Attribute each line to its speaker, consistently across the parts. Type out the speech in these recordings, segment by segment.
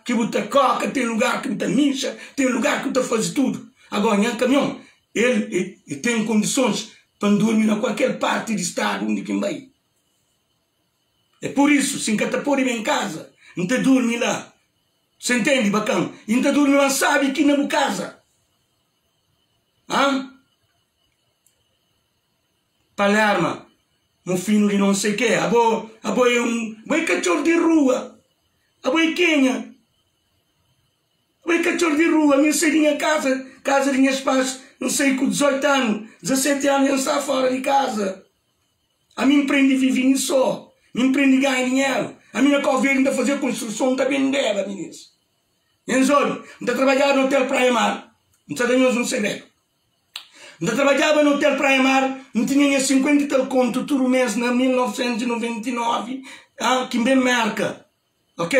Speaker 1: ki bu ta koka, ten lugar ki bu ta mixa, ten lugar ki bu ta faze tudu. Agora nha kamion el e ten kondisons pa N durmi na kualker parti di stadu undi ki N bai. E pur isu si N ka ta pode ben kaza N ta durmi la. Você ntende bakan? I N ta durmi mas sabi ki na bu kaza. An? Palerma, mufinu di non sei ke, abo abo é un bo é katxor di rua, abo é kenha? Abo é katxor di rua, mi N sai di nha kaza, kaza di nhas pais, N sai ku 18 anu, 17 anu dja N sta fora di kaza. Ami N prende vive mi so, mi N prende ganha dinheru, ami na Kau Verdi N ta fazia konstruson, N ta bendeba minis. Nhas obi, N ta trabadjaba na hotel Praia Mar, N ta da nhos un segredu. N ta trabadjaba na Hotel Praia Mar, N tinha nha 50 i tal kontu tudu mês na 1999, ah, ki N ben Merka, ok?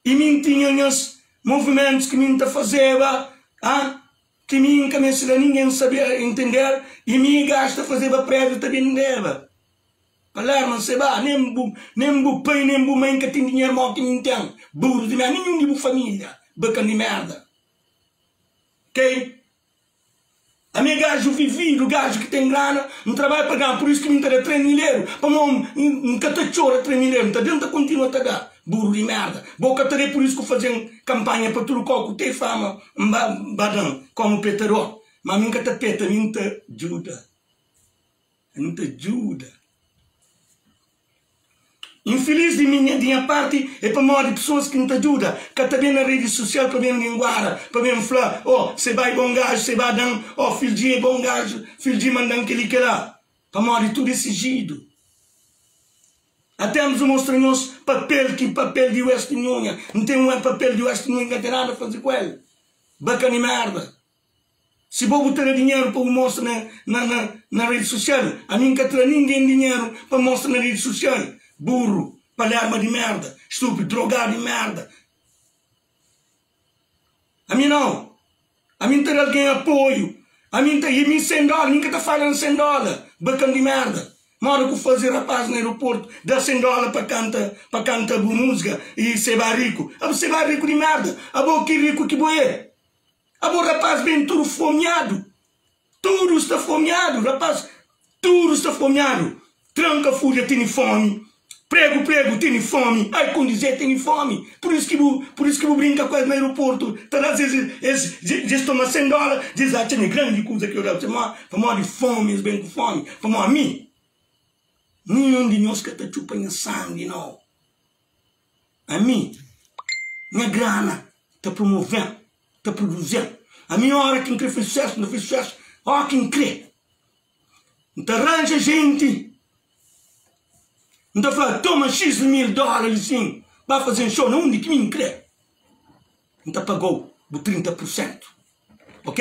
Speaker 1: I mi N tinha nhas movimentus ki mi N ta fazeba, ah, ki mi N ka meste da ningen sabe, entender, i mi gasta fazeba prédiu ta bendeba. Palerma, N seba, nen bu, nen bu pai nen bu mãe ka ten dinheru mó ki mi N ten, burus di merda, ninhun di bu família, bakan di merda. Ok ami é gajo vivido gajo ki tem grana n trabalha pa ganha por isso ki mi nta da 3 mil euro pamo n ka ta txora 3 mil euro nta da nta continua ta da burro di merda bo ka ta da é por isso ku fazem campanha pa tudo kau ku tem fama n ba ba dan como petador ma mi nka ta peta mi nta djuda mi nta djuda. Infilis di mi di nha parti é pamodi pesoas ki N ta djuda ka ta ben na redi sosial pa ben linguara, pa ben fla, Oh, Seba é bon gaju, Seba da-m, oh, Fildji é bon gaju, Fildji manda-m kel-li, kel-la. Pamodi tudu é sijidu. Até N mostra nhos papel ki papel di West Nhuña. N ten un papel di West Nhuña ki ka ten nada faze ku el. Baka di merda. Si bo bu ta da dinheru pa bu mostra na na na na redi sosial, ami N ka tra ningen dinheru pa mostra na redi sosial. Burru, palerma di merda, stupidu, drogadu di merda. Ami nau. Ami N ta da algen apoiu. Ami N ta i mi sen dola, mi N ka ta fala na sen dola, bakan di merda. Moda ku faze rapaz na aeroportu da sen dola pa kanta pa kanta bu musika i seba riku. Abo seba riku di merda. Abo ki riku ki bo e? Abo rapaz ben tudu fomiadu tudu sta fomiadu rapaz tudu sta fomiadu tranka fulha teni fomi pregu pregu teni fomi ai kondizé teni fomi pur isu ki bu pur isu ki bu brinka ku es na aeroportu ta da es es es toma 100 dola djes atxa mi grandi kuza ki yo da pamodi fomi es ben ku fomi pamodi mi ninhun di nhos ka ta txupa nha sangi nau. Ami, nha grana ta promove-m, ta produzi-m. Ami óra ki N krê faze susésu, N ta faze susésu óra ki N krê. N ta ranja jenti, N ta fla, toma xis mil dóla li sin, ba faze-m xou na undi ki mi N krê. N ta paga-u bu 30 pursentu, ok?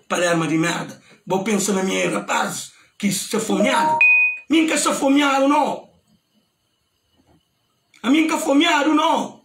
Speaker 1: Palerma di merda, bo pensa ma mi é rapazis ki sta fomiadu? Mi N ka sta fomiadu, no! Ami N ka fomiadu no.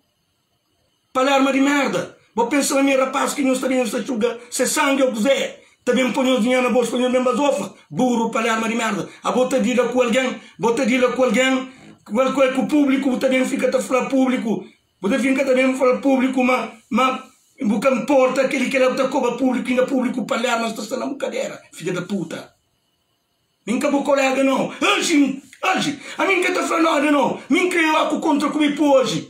Speaker 1: Palerma di merda. Bo pensa ma mi é rapaz ki nhos ta ben sta txuga se sangi o kuzé? Ta ben po nhos dinheru na bolsu pa nhos ben bazofa? Buru palerma di merda. Abo ta dila ku algen, bo ta dila ku algen, ku publiku bu ta ben fika ta fla publiku, bu ta finka ta ben fla publiku ma ma bu ka nporta keli kela bu ta koba publiku inda publiku palerma sta sta na bu kadera fidja da puta. Mi N ka bu kolega no. Oji, oji, ami N ka ta fla nada no. Mi N kre oa ku kontra ku mi pu oji,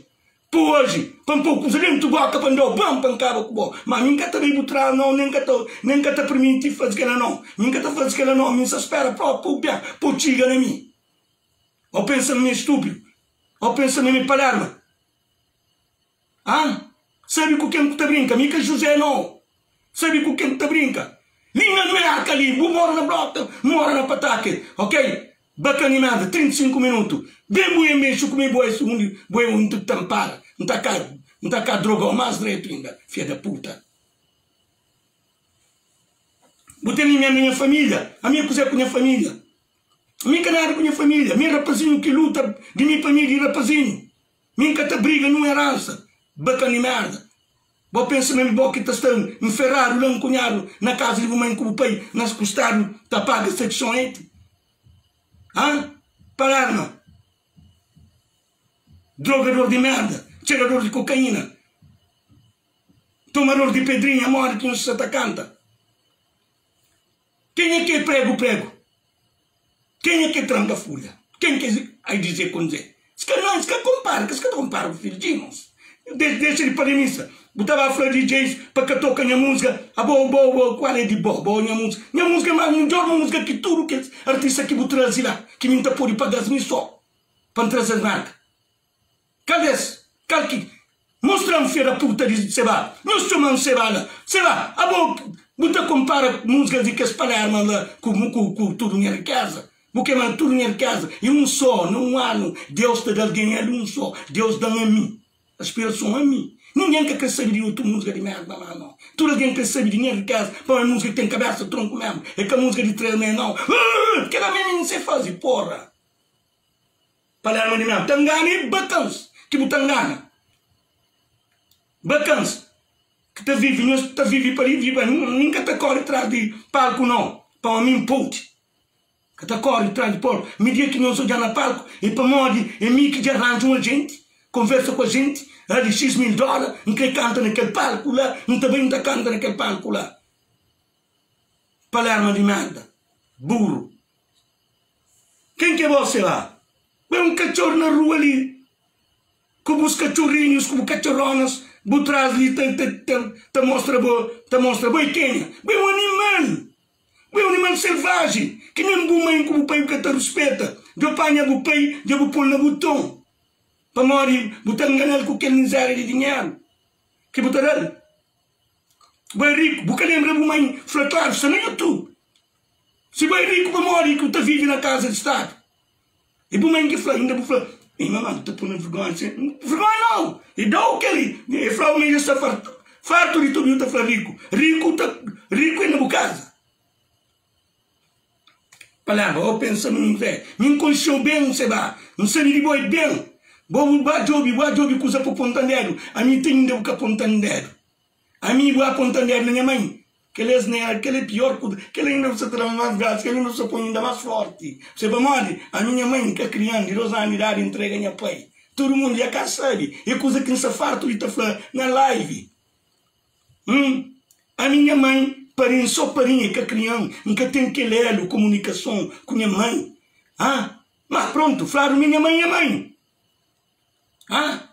Speaker 1: pu oji, pa N pô kuza dentu boka pa N da-u ban pa N kaba ku bo. Ma mi N ka ta bai bu tras no, nen N ka ta, nen N ka ta pirmiti faze kela no. Mi N ka ta faze kela no, mi N sa spera propi pa u ben, pa u txiga na mi. Ô pensa ma mi é stúpidu, ô pensa ma mi é palerma. Ah, sabe ku ken ku ta brinka? Mi ka José no. Sabe ku ken ku ta brinka? Li na Merka li, bu mora na Brockton, N mora na Pawtucket, ok? Bacana merda, 35 minutu. Ben bu e mexi ku mi, bu é undi, bu é undi ku ta mpara. N ta ka, N ta ka drogau mas dretu inda, fia da puta. Bu ten limia na nha família? Ami é kuzé ku nha família? Mi ka nada ku nha família. Mi é rapazinhu ki luta di mi pa mi di rapazinhu. Mi N ka ta briga nun eransa bakan di merda. Bo pensa ma mi bo ki ta sta nferadu la nkunhadu na kaza di bu mai ku bu pai na kustadu ta paga sekson 8? Han? Palerma. Drogador di merda, txerador di kokaína, tomador di pedrinha modi ki nhos sa ta kanta. Kenha ki é pregu pregu? Kenha ki é tranka fulha? Ken ki é ai di ze kon ze? Es ka es ka konpara, es ka ta konpara ku fidju di irmons. Dexa di palemisa. Bu ta ba fla DJs pa ka toka nha múzika? Abo bo bo kual é di bo? Bo nha múzika? Nha múzika é más midjor múzika ki tudu kes artista ki bu traze la, ki mi N ta pode paga-s mi so pa N traze-s merka. Kal des? Kal ki Mostra-m fia da puta di Seba. Nhos txoma-m Seba la. Seba, abo bu ta konpara múzikas di kes Palerma la ku ku ku tudu nha rikeza? Bu kema tudu nha rikeza i un só na un anu. Deus ta da algen el un só. Deus da-m ami. Aspirason ami. Ningen ka kre sabe di otu múzika di merda má no. Tudu algen kre sabe di nha rikeza pamodi é múzika ki ten kabesa, tronku mesmu. É ka múzika di três mé nau. Kela mé mi N se faze, porra. Palerma di mel ta ngana e bakans ki bu ta ngana bakans ki ta vivi nhos ta vivi pa li viva nin ka ta kori tras di palku no pa omi npodi ka ta kori tras di palku mi dia ki nhos odja na palku e pamodi e mi ki dja ranja un ajenti konversa ku ajenti ali xis mil dola n kre kanta na kel palku la n ta bai n ta kanta na kel palku la palerma di merda buru. Ken ki é bo, Selá? Bo é un katxor na rua li, ku bus katxorinhus, ku bu katxoronas bu tras li ta, ta, ta, ta mostra bo, ta mostra bo é kenha. Bo é un animal! Bo é un animal selvajen, ki nen bu mai ku bu pai ka ta ruspeta. Dja panha bu pai, dja bu pô-l na buton, pamodi bu ta ngana-l ku kel mizéria di dinheru ki bu ta da-l. Bo é riku, bu ka lenbra bu mai fla klaru, sta na YouTube. Si bo é riku pamodi ki bu ta vive na kaza di stadu? E bu mãe ki fla, inda bu fla, Ei mamá bu ta pui na vergonha si? Vergonha nau! E dau kel e flau ma e sta fartu, fartu di tudu, e ta fla riku, riku ta riku é na bu kaza. Palabra, oh pensa mi fé, mi n'konxeu ben, seba, n'sabi di bo é ben, bo bu ba djobi, bu ba djobi kuza pa pontan dedu, ami te inda bu ka pontan dedu. Ami bu apontan dedu na nha mãe? Kel asnera, kel é pior ku kel ainda bu sa ta da-m más gás, kel ainda bu sa poi inda más forti. Bu sabe pamodi? Ami nha mãe ka krian, di dos anu di idadi ntrega nha pai. Tudu mundu dja ka sabe. É kuza ki N sa fartu di ta fla na live. Hum, ami nha mãe parin so parin, e ka krian. N ka ten kel elu, komunikason ku nha mãe. Ah, ma prontu, fladu mi nha mãe é mãe. Ah.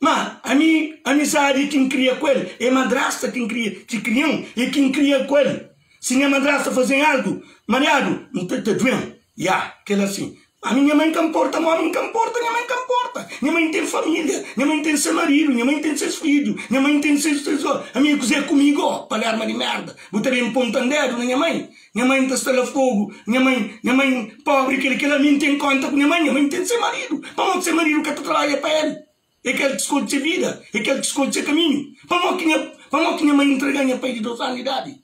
Speaker 1: Ma ami, amizadi ki N kria ku el é madrasta ki N kria, ki kria-m é ki N kria ku el. Si nha madrasta faze-m algu mariadu, N ta ta due-m. Ya, kel-la sin. Ami nha mai ka nporta, ma omi ka nporta, nha mai ka nporta. Nha mai ten família, nha mai ten se maridu, nha mai ten ses fidju, nha mai ten ses ses. Ami kuzê kumigu? Ó, palerma di merda! Bu ta ben ponta-m dedu na nha mai? Nha mai ta sta la fogu, nha mai, nha mai pobri kel kel ami N ten konta ku nha mai, nha mai ten se maridu, pamodi se maridu ka ta trabadja pa el? É kel ki skodje se vida, é kel ki skodje se kaminhu. Pamodi ki nha, pamodi ki nha mai ntrega-m nha pai di dos anu di idadi?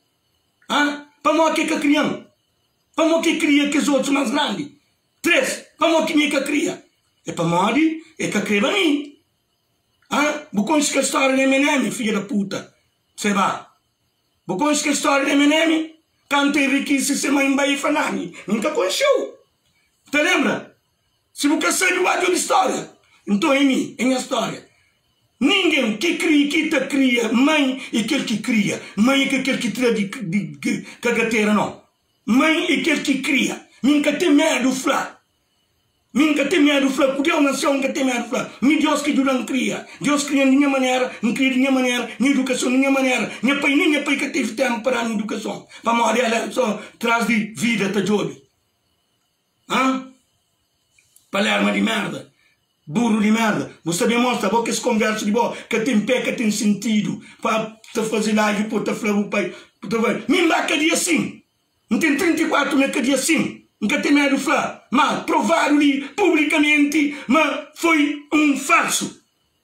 Speaker 1: Ha? Pamodi ki el ka kria-m? Pamodi ki el kria kes otus más grandi? 3, Pamodi ki mi el ka kria? É pamodi el ka kreba mi. Ha? Bu konxe kel stória di Eminem, fidja da puta? Seba. Bu konxe kel stória di Eminem? Kantu el rikise se mai bai fla, Nani, mi N ka konxe-u. Bu ta lenbra? Si bu ka sabe, bu ba djobe stória. Nton é mi, é nha stória. Ningen ki kria, ki ta kria mãe é kel ki kria. Mãe é ka kel ki tra di di kagatera, nau. Mãe é kel ki kria. Mi N ka ten medu fla. Mi N ka ten medu fla ku Deus na séu N ka ten medu fla mi Deus ki djuda-m kria Deus kria-m di nha manera N kria di nha manera Nha idukason di nha manera Nha pai nen nha pai ka tevi ténpu pa da-m idukason Pamodi el éra sô tras di vida ta djobe Hã? Palerma di merda Buru di merda Bu sta ben mostra bo kes konversu di bo ka ten pé ka ten sintidu Pa ta faze live po ta fla bu pai Bu ta fla Mi N ba kadia sin N ten 34 na kadia sin N ka ten medu fla ma provadu li publikamenti ma foi un falsu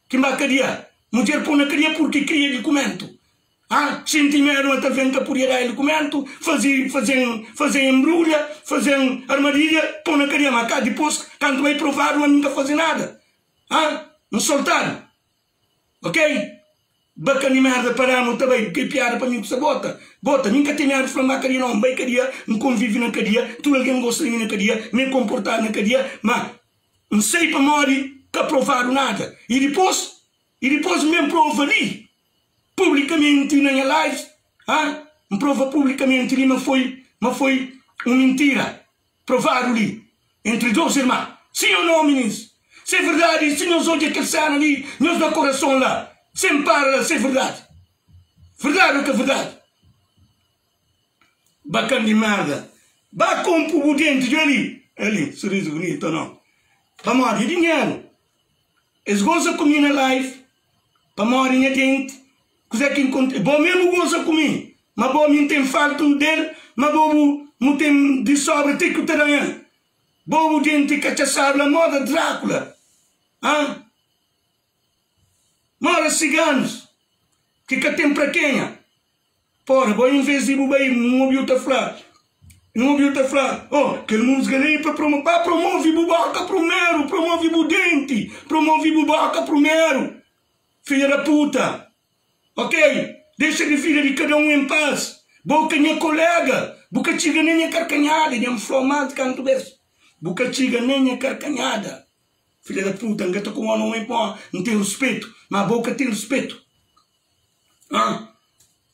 Speaker 1: ki N ba kadia. Mudjer pon na kadia purki kria dikumentu. Ha xinti medu ma talves N ka pudia da el dikumentu, faze fazen fazen enbrulha, fazen armadilha, pon na kadia. Ma ka dipos kantu bai provadu ma mi N ka faze nada. Ha N soltadu. Ok baka di merda paranu ta bai ke piada pa mi ku sa bota bota mi nka ten medu fla ma kadia no nbai kadia nkonvivi na kadia tudu algen gosta di mi na kadia mi konportadu na kadia ma nsei pamodi. Ka provadu nada. I dipôs, i dipôs N ben prova li, publikamenti na nha live, ha? N prova publikamenti li ma foi, ma foi un mintira provadu li entri dôs irman. Sim ou não, minis? Se é verdadi, si nhos odja kel sena li, nhos da korason la, sen para la, se é verdadi. Verdadi ou ka verdadi? Bakan di merda. Ba konpu bu denti dja li. Ali, surizu bunitu ou não? Pamodi é dinheru. Es goza ku mi na live pamodi nha denti. Kuzé ki N konta? Bo mesmu goza ku mi. Ma bo mi N ten faltu del, ma bo bu mu ten di sobra ti ku ta dan el. Bo bu denti katxasadu la moda Drákula. Ha? Moda ciganos ki ka ten pra kenha. Pora, bo envês di bu bai, N obi-u ta fla, N obi-u ta fla, Oh, kel múzika li é pa promo-, ba promove bu bóka prumeru, promove bu denti, promove bu bóka prumeru, filha da puta, ok? Dexa di vida di kada un en pas, bo ka nha koléga, bu ka txiga nen nha karkanhada, dja N fla-u más di kantu bês, bu ka txiga nen nha karkanhada, filha da puta, N ka ta kuma nómi pamodi N ten ruspetu, má bo ka ten ruspetu. Ah,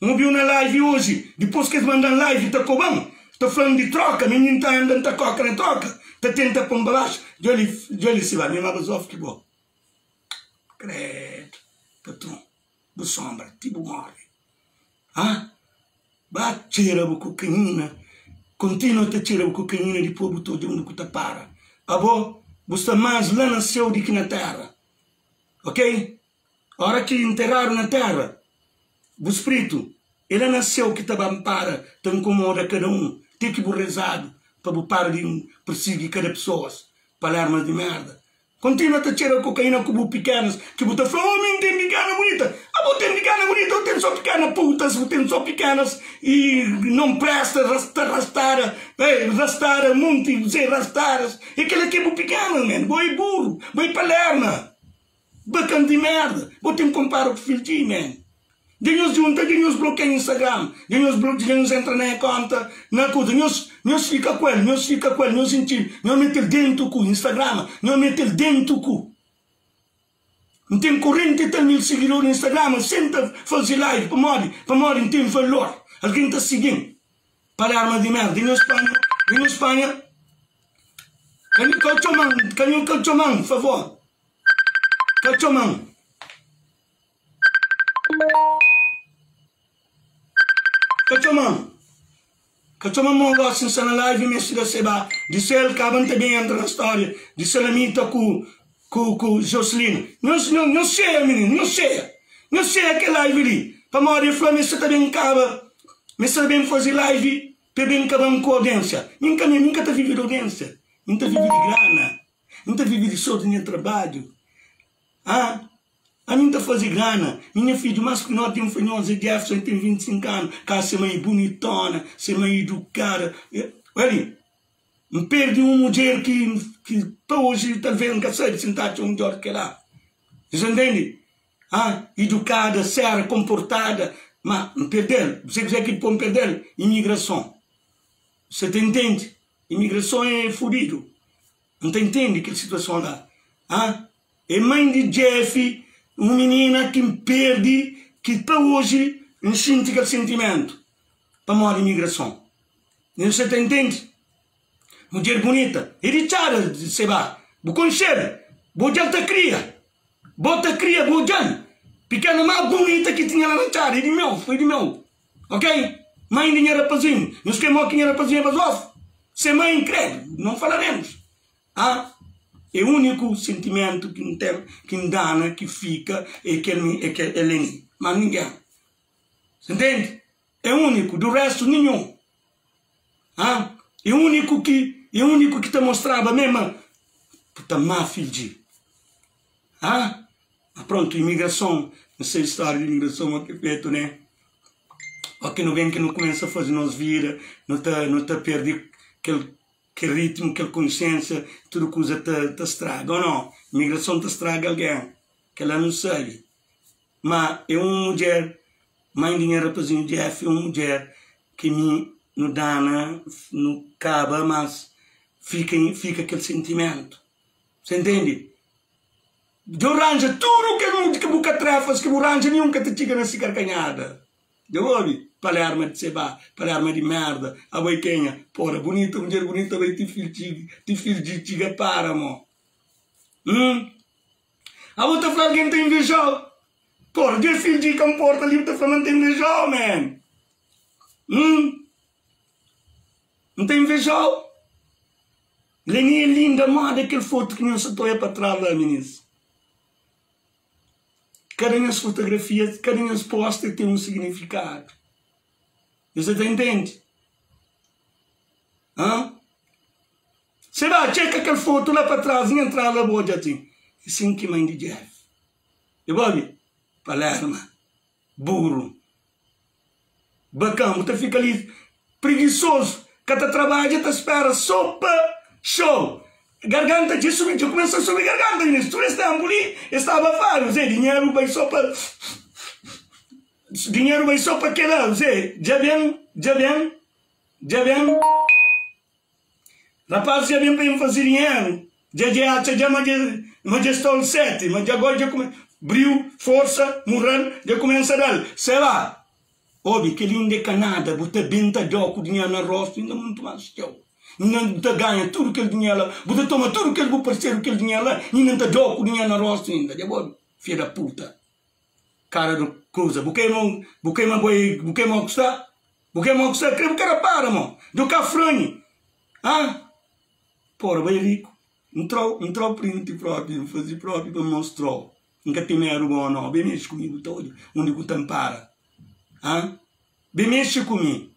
Speaker 1: N obiu na live oji, dipôs ki es manda-m live ta koba-m, ta fla-m di troka, mi N ta anda N ta koka na troka, ta tenta pô-m pa baxu, dja li, dja li si ba, mi ma bazof ki bo. Credo, patron, bu sombra ti bu morre. Ah, ba txera bu kokaína, kontinua ta txera bu kokaína, dipôs bu ta odja undi ku ta para. Abo, bu sta más la na séu di ki na téra, ok? Ora ki nteradu na tera, bu spritu é la na séu ki ta ba para ta nkomoda kada un, te ki bu rezadu pa bu para di pirsigi kada pesoas. Palermas di merda. Kontinua ta txera kokaina ku bu pikenas ki bu ta fla, Oh, mi N ten pikena bunita. Abo ten pikena bunita ou ten so pikena putas, bu ten so pikenas i non presta, ta rastada, ei, rastada munti, sei rastadas. E kela ki é bu pikena, man. Bo é buru, bo é palerma. Bakan di merda, bo ten kompara ku Phil G man. Dja nhos djunta, dja nhos blokia Instagram, dja nhos dja nhos entra na nha konta, na kuza, nhos nhos fika ku el, nhos fika ku el, nhos intxi, nhos metel dentu ku Instagram, nhos metel dentu ku. N ten 40 e tal mil sigidor na Instagram sen ta fazi live, pamodi? Pamodi N ten valor, algen ta sigin. Palerma di merda, dja nhos panha, dja nhos panha, ka ka txoman, ka nho ka txoman, favor. Ka txoma-m. Ka txoma-m. Ka txoma-m mo gosi N sta na live meste da seba di sel kaba N ta ben entra na storia di Salamita ku ku ku Jocelina. Nhos nhos xeia mininu, nhos xeia. Nhos xeia kel live li pamodi el fla ma el sta ta ben kaba, ma el sta ta ben faze live pa el ben kaba-m ku audiensia. Mi N ka mi N ka ta vive di audiensia, mi N ta vive di grana. N ta vive di so di nha trabadju Ah, ami N ta faze grana Mi nha fidju más pikinoti N fla nhos é Jefferson el ten 25 anu Ka se mai bunitona, se mai idukada Oli, N perde un mudjer ki ki pa oji talvês N ka sabe si N ta atxa un midjór ki kel-la Nhos ntende? Ah, idukada, séria, konportada Ma N perde-l, bu sabe kuzê ki pô-m perde-l? Imigrason Você ta intende? Imigrason é fudidu. N ta intende kel situason la. Ah, é mãe di Jeff, un minina ki N perde, ki pa oji N xinti kel sentimentu pamodi imigrason. Nhos sa ta intende? Mudjer bunita, é di txada Seba, bu konxe-l, bu odja-l ta kria, bo ta kria, bu odja-l, pikena más bunita ki tinha la na txada, é di meu, foi di meu. Ok? Mãe di nha rapazinho. Nhos kre mo ki nha rapazinho é bazofu? Se mãe credo, não falaremos. Ah, é único sentimento ki N ten, ki N dana, ki fika, é kel, é kel Eleni. Mas ninguém. Entende? É único, do resto nenhum. Ah, é único ki, é único ki ta mostraba mesmo, puta má filho de. Ah, ah pronto, imigrason, N sei stória di imigrason mo ki fetu né? Ó ki nu ben ki nu kumesa faze nos vida, nu ta nu ta perde kel kel ritmu, kel konsiénsia, tudu kuza ta ta straga, ô no? Imigrason ta straga algen, kel-la nu sabe. Ma é un mudjer, mãi di nha rapazinhu Jeff é un mudjer ki mi nu dana, nu kaba, mas fika fika kel sentimentu. Você entende? Dja bu ranja tudu kel ki bu ka trefas ki bu ranja ninhun ka ta txiga na si karkanhada. Dja bu obi? Palerma di seba, palerma di merda, abo é kenha? Pora bunita, mudjer bunita bai ti fil txiga, ti fil dji txiga para mo. Hum? Abo ta fla algen ta invejau? Pora, dja fil dji ka nporta li bu ta fla ma N ta invejau man. Hum? N ta invejau? Leni é linda moda kel foto ki nhos sa ta oia pa tras la minis. Kada nhos fotografia, kada nhos post ten un signifikadu. Nhos sa ta intende? Hã? Se ba txeka kel foto la pa tras, nha entra la bu odja asin. É sin ki mãe di Jeff. E bo obi? Palerma. Buru. Bakan, bu ta fika li prigisozu, ka ta trabadja, ta spera so pa show. Garganta dja subi, dja kumesa subi garganta mininu. Tudu es tempu li e staba afadu, zé, dinheru bai so pa dinheru bai so pa kela, zé, dja ben, dja ben, dja ben. Rapazis dja ben pa N faze dinheru, dja dja atxa dja ma dja ma dja sta ol seti, ma dja goi dja kume briu, forsa, mural dja kumensa dal. Seba, obi, kel inda é ka nada, bu ta ben ta dau ku dinheru na rostu inda muntu mas txeu. Inda bu ta ganha tudu kel dinheru la, bu ta toma tudu kel bu parseru kel dinheru la, inda N ta dau ku dinheru na rostu inda. Dja bu obi, fia da puta. Cara do kuza, bu kema bu kema boi, bu kema o ku sta. Bu ke mo ku sta kre bu ka rapara mo du ka franhi ah pora bai riku N trau N trau print propi N fazi propi pa N mostrau N ka ten medu bo no ben mexi ku mi bu ta odja undi ku ta npara ah ben mexi ku mi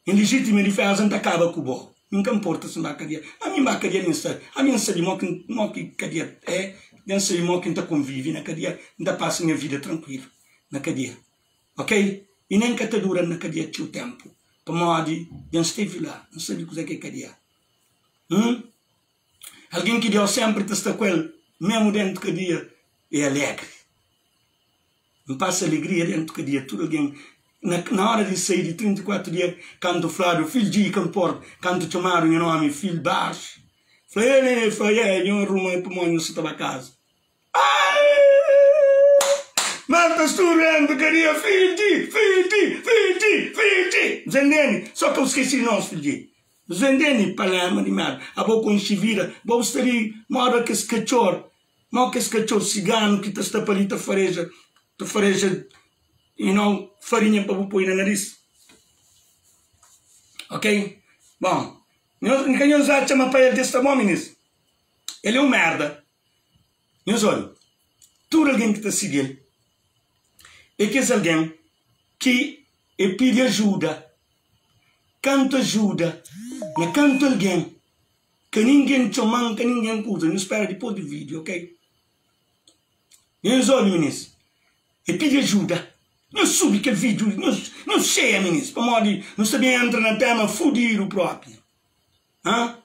Speaker 1: N lijitima difeza N ta kaba ku bo Mi N ka nporta si N ba kadia ami N ba kadia mi N sabi ami N sabi mo ki mo ki kadia é N sabi mo ki N ta konvivi na kadia N ta pasa nha vida trankuilu na kadia. Ok i nen ka ta dura na kadia txeu tenpu pamodi dja N stevi la N sabi kuze ki é kadia hum algen ki Deus senpri ta sta ku el memu dentu kadia é alegri N pasa alegria dentu kadia tudu algen na na ora di sai di 34 dia kantu fladu fil dji ka nporta kantu txomadu nha nomi fil baxu fla el fla é nho arruma pamodi nho sa ta ba kaza. Malta sturrendu kadia Fidji, fidji, fidji, fidji Zendeni, so ka bu skesi di nos fidji Zendeni, Palerma di merda Abo konxi vida, bo bu sta li moda kes katxor Mo kes katxor siganu ki ta sta pa li ta fareja Ta fareja, you know, farinha pa bu poi na naris Ok, bon Nhos, ka nhos atxa ma pa el dja sta bon minis El é un merda. Nhos odja, tudu algen ki ta sigi-l é kes algen ki el pidi ajuda. Kantu ajuda na kantu algen, ka ningen txoma-m, ka ningen kuza. Nhos spera dipôs di vídiu, ok? Nhos odja, minis, el pidi ajuda. Nhos subi kel vídiu, nhos xeia, minis, pamodi nu sta ben entra na téma fudidu própi. Hã?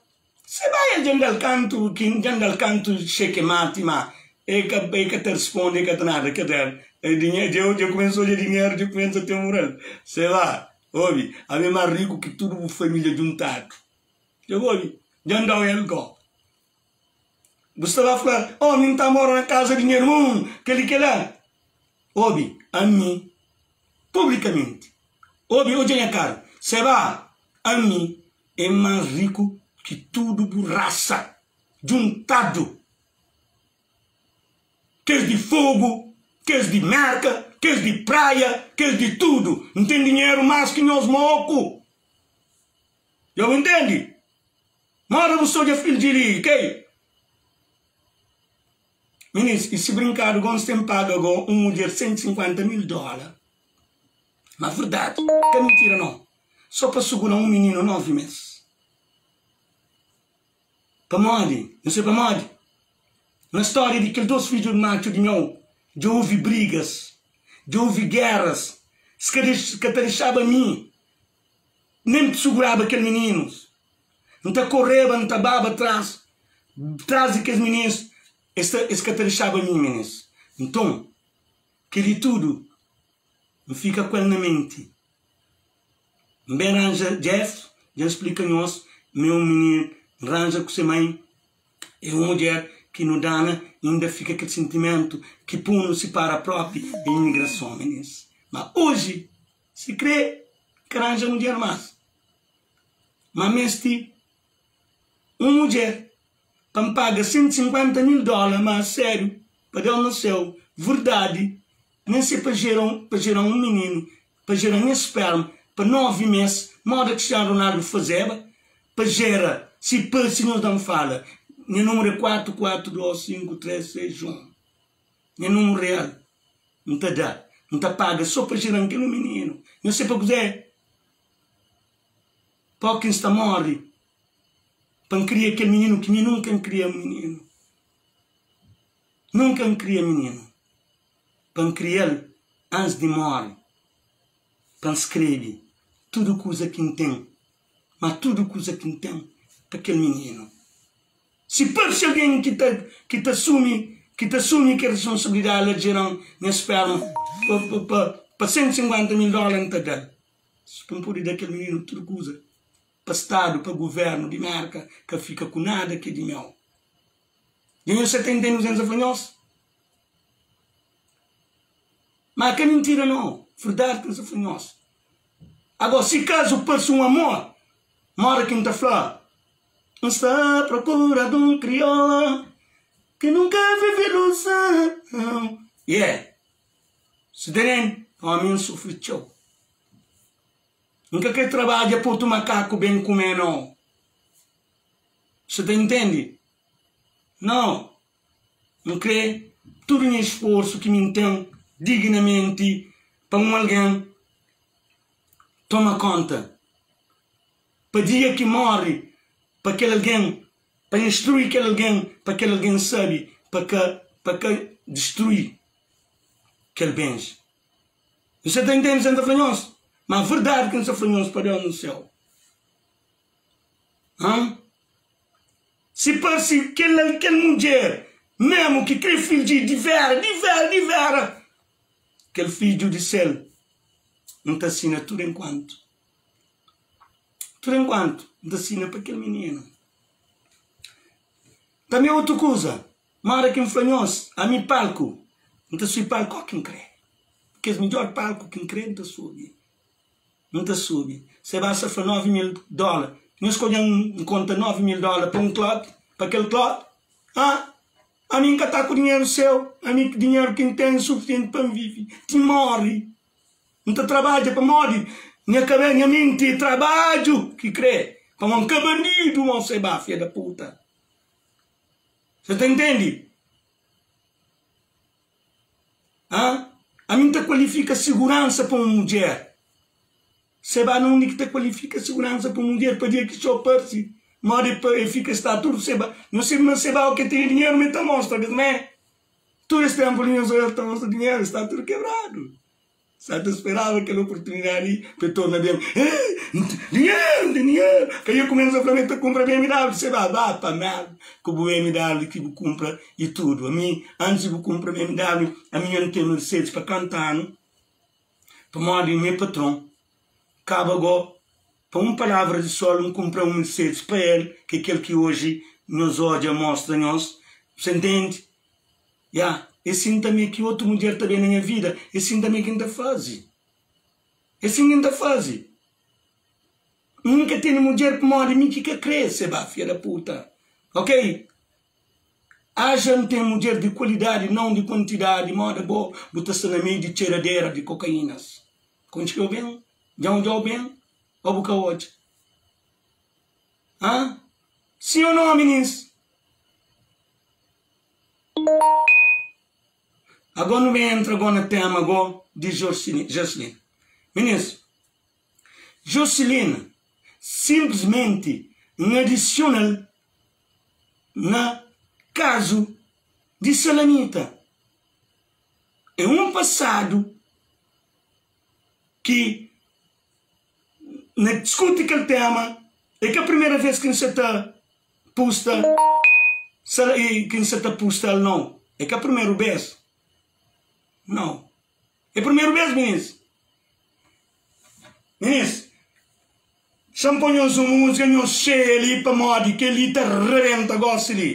Speaker 1: Se bai el dja N da-l kantu ki dja N da-l kantu xeke mati ma e ka e ka ta risponde e ka ta nada ker dizer e dinhe dja dja kumesa odja dinheru dja kumesa ten mural se ba obi ami é mas riku ki tudu bu familia djuntadu dja bu obi dja N dau el go bu sta ba fla oh mi N ta mora na kaza di nha irmon keli kela obi ami publikamenti obi odja nha kara se ba ami É más riku ki tudu bu rasa djuntadu, kes di Fogu, kes di Merka, kes di Praia, kes di tudu. N ten dinheru más ki nhos moku. Dja bu ntende? Mora bu sta odja fidju li, kei? Minis, i si brinkadu go, N sta paga go un mudjer 150 mil dóla. Ma verdadi, ka mintira no. So pa sugura un mininu 9 mes. Pamodi? N sai pamodi. Na storia di kel 2 fidju matxu di meu, dja ovi brigas, dja ovi geras, es ka ka ta dexaba mi nen suguraba kel mininus. N ta koreba, N ta baba tras, tras di kes mininus, es ta es ka ta dexaba mi minis. Nton, kel-li tudu N fika ku el na menti. N ben ranja Jeff, dja N splika nhos ma é un mininu, N ranja ku se mai, é un mudjer. ki nu dana inda fika kel sentimentu ki punu sipara propi é imigrason minis ma oji si kre ka ranja mudjer mas ma mesti un mudjer pa N paga 150 mil dola ma sériu pa Deus na séu verdadi nen se pa jera pa jera un mininu pa jera nha sperma pa 9 mes moda Cristiano Ronaldo fazeba pa jera si pa si nhos dan fala nha numero é 4 4 2 5 3 6 1 nha numero real N ta da N ta paga so pa jeran kel un mininu nhos se pa kuzé po ki N sta morri pa N kria kel mininu ki mi nunka N kria mininu nunka N kria mininu pa N kria-l antis di móre, pa N skrebe tudu kuza ki N ten, má tudu kuza ki N ten pa kel mininu. Si parse algen ki ta ki ta asumi ki ta asumi kel responsabilidadi la djera-m nha spérma pa pa pa pa 150 mil dóla N ta da-l, pa N pode da kel mininu tudu kuza, pa Stadu, pa govérnu di Mérka ka fika ku nada ki é di meu. Dja nhos sa ta intende kuzê N sa fla nhos? Ma ka mintira no, verdadi ki N sa fla nhos. Ago, si kazu parse un amor, mora ki N ta fla, N sta prokura dun kriola ki nunka vive ilusãu. Yeah, si tenen, omi N sufri txeu. N ka kre trabadja pa otu makaku ben kume no. Sa ta intende? No. N krê tudu nha isforsu ki mi N ten dignamenti pa un algen toma kónta, pa dia ki móre, pa kel algen, pa instrui kel algen, pa kel algen sabe pa ka pa ka distrui kel bens. N sa ta intende sa N ta fla nhos, ma verdadi ki N sa fla nhos pa Deus no séu. Hã? Si parse kel kel mudjer memu ki kre fidju di vera, di vera, di vera, kel fidju di sel, N ta sina tudu enkuantu. Tudu enkuantu N ta sina pa kel mininu. Tanbe otu kuza, mora ki N fla nhos, ami palku, N ta subi palku o ki N kre. Kes midjor palku ki N kre N ta subi. N ta subi. Se basta fla 9 mil dóla. Nhos ka odja N konta 9 mil dóla pa un klót, pa kel klót? Ha? Ami N ka ta ku dinheru seu. Ami dinheru ki N ten é sufisienti pa N vive ti móre. N ta trabadja pamodi nha kabe, nha menti é trabadju ki kre. Pamodi N ka bandidu, mau seba, fia da puta. Sa ta intendi? Ha? Ami N ta kualifika siguransa pa un mudjer. Se ba na undi ki ta kualifika siguransa pa un mudjer pa dia ki xou parsi, modi pa e fika sta tudu se ba. No sibi ma se ba o ke tene dinheru ma e ta mostra des mé. Tudu es tempu li nhos oja ta mostra dinheru, sta tudu kebradu. Sa ta speraba kel oportunidadi li pa e torna ben. N ten dinheru, N ten dinheru. Ka e kumesa fla ma e ta kunpra BMW. Se ba, ba pa merda ku bu BMW ki bu kunpra i tudu. Ami, antis di bu kunpra BMW, ami nha N ten Mercedes pa kanta anu, pamodi nha patron kaba go pa un palavra di sol N kunpra un Mercedes pa el, ki é kel ki oji nhos odja mostra nhos. Bu sa ntende? Ya, é sin tanbê ki otu mudjer ta ben na nha vida, é sin tanbê ki N ta faze. É sin ki N ta faze. Mi N ka tene mudjer pamodi mi ki ka krê, seba, fia da puta. Ok? Aja N ten mudjer di kualidadi, nãu di kuantidadi, moda bo, bu ta sta na meiu di txeradera di kokaínas. Konxe-u ben? Dja N odja-u ben ô bu ka odja? Hã? Sin ô nau, minis? Agó nu ben entra agó na tema agó di Jocelyn. Minis, Jocelyn simplismenti N adisiona-l na kazu di Salamita. É un pasadu ki na diskuti kel tema, é ka primera vez ki N sa ta pusta sala i ki N sa ta pusta el nau. É ka primeru bes nau. É primeru bes minis. Minis, xa N poi nhos un musika nhos xeia li pamodi kel li ta rebenta gosi li.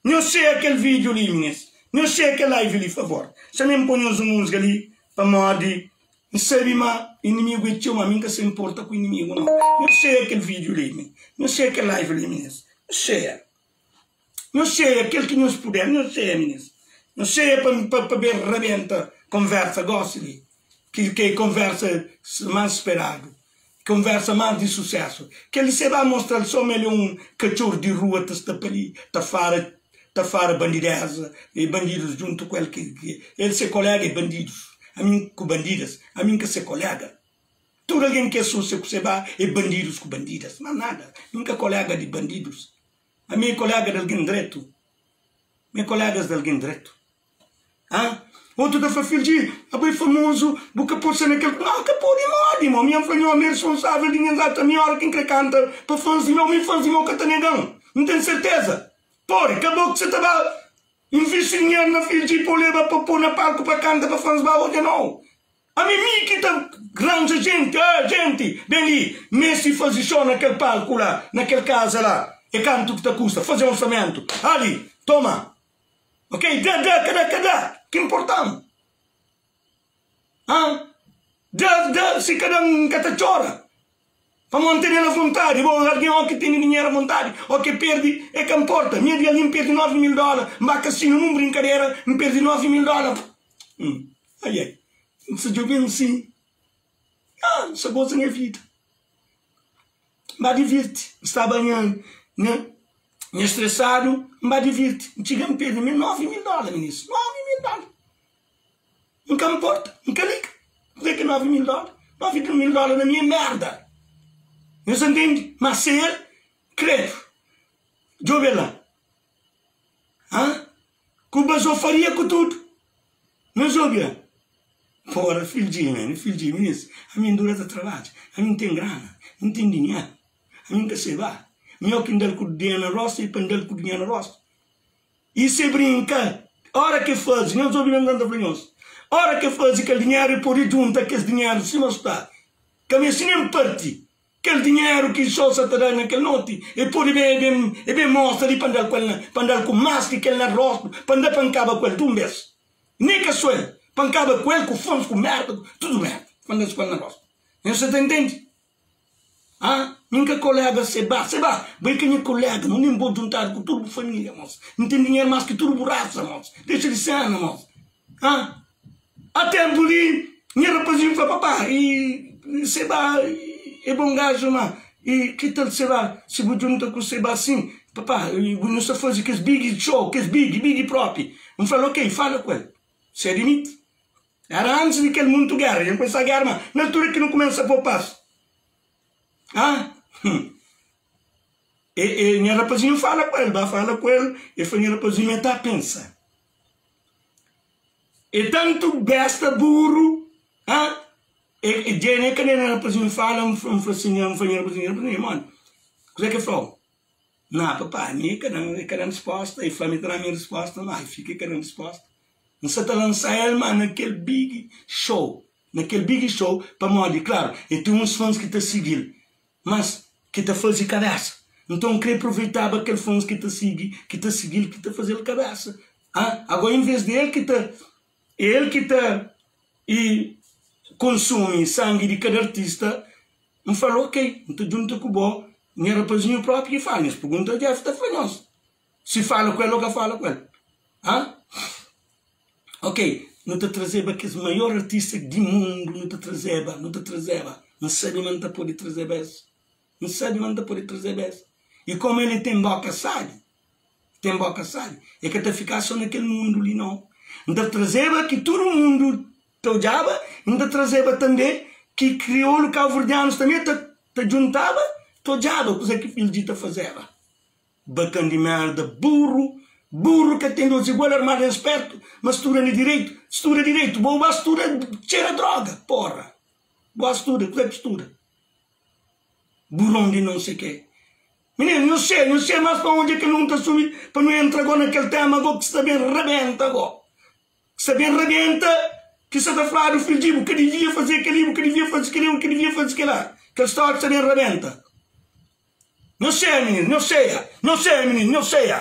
Speaker 1: Nhos share kel video li minis. Nhos share kel live li favor. Xa mi npoi nhos un musica li pamodi N sabi ma inimigu é txeu ma mi nka sa inporta ku inimigu nau. Nhos share kel video li mi. Nhos share kel live li minis. Nhos share. Nhos share kel ki nhos puder. Nhos share minis. Nhos share pa pa pa ben rabenta konversa gosi li. Ki ki é konversa más speradu. Konversa más di susesu. Kel li se ba mostra-l so ma el é un katxor di rua ta sta pa li ta fara ta fara bandideza e bandidus djuntu ku el ki ki el se kolega é bandidus ami ku bandidas ami N ka se kolega tudu algen ki asosia ku seba é bandidus ku bandidas mas nada mi N ka kolega di bandidus ami é kolega di algen dretu mi é kolegas di algen dretu. Ha? Otu ta fla, Fidji, abo é famozu, bu ka pode sta na kel. Nau, ka pode modi, mo. Mi N fla, Nho, mi é responsável di nhas atu. Ami óra ki N kre kanta pa fãs di meu, mi fãs di meu ka ta nega-m. N ten serteza. Pode, ka bo ki sa ta ba invisti dinheru na Fidji pa bu leba pa pô na palku pa kanta pa fãs ba odja, nau. Ami mi ki ta ranja jenti, ah, jenti, ben li, meste faze xou na kel palku la, na kel kaza la. É kantu ki ta kusta? Faze orsamentu. Ali, toma. Ok, da, da, ka da, ka da, ki nporta-m? Ha? Da, da, si ka da, N ka ta txora. Pamodi N tene el avontadi. Bo, algen ó ki tene dinheru avontadi, ó ki perde, é ka nporta. Mi é di algen perde 9 mil dóla, N ba kasinu nun brinkadera, N perde 9 mil dóla. Hum, ai ai, N sa djobe-m si, ah, N sa goza nha vida. N ba divirti, N staba nha, nha. Nha stresadu, N ba divirti. N txiga N perde mi 9 mil dóla, minis. 9 mil dóla. N ka nporta, N ka liga. Kuzê ki é 9 mil dóla? 9 mil dóla na mi é merda. Nhos ta ntende? Má se el kredu, djobe la. Ha? Ku bazofaria ku tudu. Nhos obi la. Pora, fidju, man, fidju, minis. Ami N dura ta trabadja. Ami N ten grana, N ten dinheru. Ami N ka seba. Mi o ki N da-l ku dinheru na rostu i pa N da-l ku dinheru na rostu. I se brinka, ora ke faze, nhos obi mesmu ta fla nhos, ora ke faze kel dinheru e pode djunta kes dinheru sima sta. Ka meste nen parti kel dinheru ki so sa ta da na kel noti, e pode ben e ben e ben mostra li pa N da-l ku el na pa N da-l ku mas ki kel na rostu, pa N da pa N kaba ku el dun bes. Nen ka so el, pa N kaba ku el, ku fons, ku merda, ku tudu merda, pa N da-s ku el na rostu. Nhos sa ta intende? Ah, mi N ka kolega Seba, Seba, bo é ka nha kolega, mo nen bo djuntadu ku tudu bu familia, mos. N ten dinheru mas ki tudu bu rasa, mos. Dexa di sena, mos. Ah, a tempu li, nha rapazinhu fla, Papá, i Seba é bon gaju, ma i ki tal Seba, si bu djunta ku Seba asin, papá, bu nu sta faze kes big show, kes big, big propi. N fla-l, ok, fala ku el. Se admiti. Era antis di kel muntu géra. Dja N kumesa géra, ma na altura ki nu kumesa pô pas. Ah! Hum. E, e nha rapazinhu fala ku el, ba fala ku el, e fla nha rapazinhu ma e ta pensa. E tantu besta buru, ah! E, e dja e ka nha rapazinhu fala, N fla sin, N fla nha rapazinhu, nha rapazinhu, modi? Kuzê ki e fla-u? Na, papá, mi e ka da-m, e ka da-m risposta. E fla-m e ta da-m nha risposta, ma e fika e ka da-m risposta. N sa ta lansa el ma na kel big show, na kel big show, pamodi klaru e ten uns fans ki ta sigi-l, mas ki ta faze kabesa. Nton N kre aproveitaba kel fans ki ta sigi, ki ta sigi-l, ki ta faze-l kabesa. Ah, ago enves di el ki ta, el ki ta i konsumi sangi di kada artista, N fla-l, ok, N ta djunta ku bo, nha rapazinhu propi ki fala. Nhos pergunta Jeff, ta fla nhos. Si fala ku el o ka fala ku el. Ha? Ok, nu ta trazeba kes maior artista di mundu, nu ta trazeba, nu ta trazeba. N sabe ma N ta pode trazeba es. N sabe ma N ta pode trazeba es. I komu el ten boka sabi, ten boka sabi, e ka ta fika so na kel mundu li nau. N ta trazeba ki tudu mundu ta odjaba, N ta trazeba tanbe ki kriolu kabuverdianus tanbe ta ta djuntaba, ta odjaba kuze ki Fildji ta fazeba. Bakan di merda, burru, burru ka ten dos igual, armadu en spertu, ma studa na direitu, studa direitu, bo ba studa txera droga, porra, bo studa, kuze ki studa? Burron di non se ke. Mininu, nhu se, nhu se mas pa onde ke nu ta subi pa nu entra go na kel tema go ki sta ben rabenta go. Ki sta ben rabenta, ki sta ta fladu fidji bu ka divia faze keli, bu ka divia faze keli, bu ka divia faze kela. Kel storia ki sta ben rabenta. Nhu seia, mininu, nhu seia, nhu seia, mininu, nhu seia.